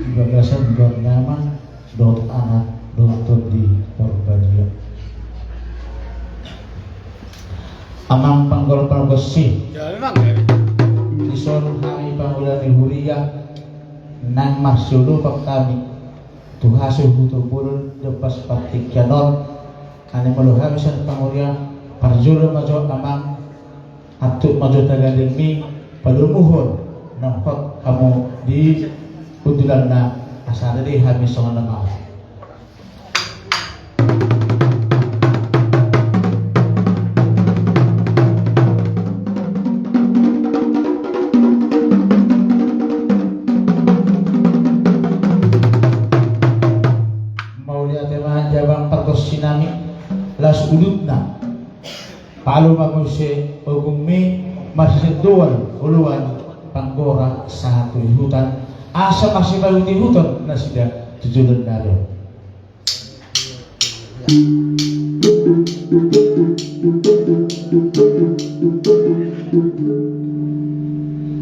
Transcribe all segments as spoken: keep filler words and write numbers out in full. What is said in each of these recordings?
Di bagasan goar ni Ama dohot Anak dohot Tondi Porbadia. Amang panggol pargonsi. Ya, memang, ya. Dison hami pangula ni huria, naeng marsiolopan hami tu hasuhuton bolon di ombas partingkian on. Alai molo hami sian panguria, parjolo ma jo Amang, antong ma jo tagadenmi, padomuhon naung hot hamu di hundulanna, asa rade hami songon na mau. Mauliate ma di amang pargonsinami, laos udutna. Palu ma muse ogungmi, marsisinduan oloan, panggora sahat tu ihutan, asa masipaihut-ihuton nasida tu joloan ni ari on.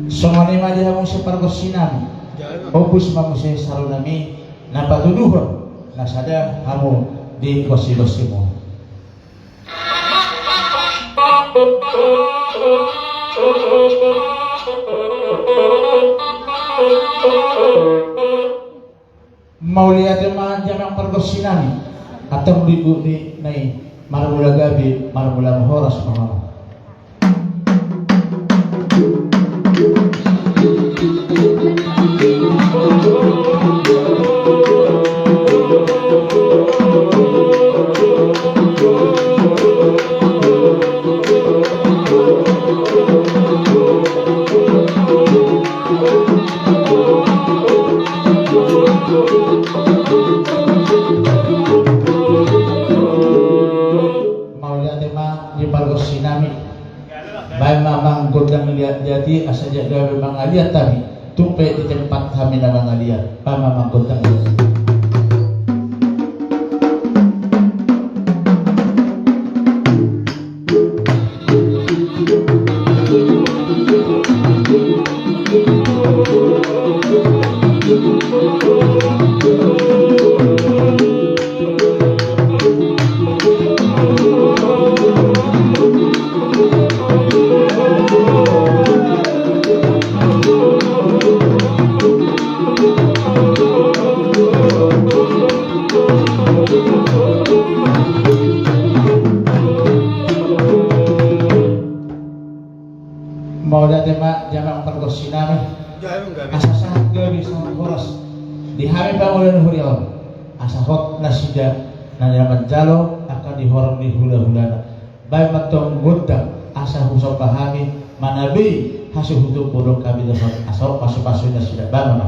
Songon i ma di hamu muse pargonsinami, ombus ma muse saronami na patuduhon na sada hamu di gonsi-gonsimuna. Mauliate ma di amang pargonsinami, antong di buni nai marmula gabe, marmula horas ma hamu. Mauliate ma di pargonsinami. Baen ma amang gondang liat-liat i, asa jala gabe mangaliat hami. Tung pe di tempat hami na mangaliat. Baen ma amang gondang liat-liat. Mauliate ma di amang pargonsinami. Asa sahat gabe, sahat horas di hami pangula ni huria on. Asa hot nasida na manjalo angka di horong ni hula-hulana. Baen ma antong gondang asa husomba hami manabei hasuhuton bolon hami dohot asa hot pasu-pasu nasida. Baen ma.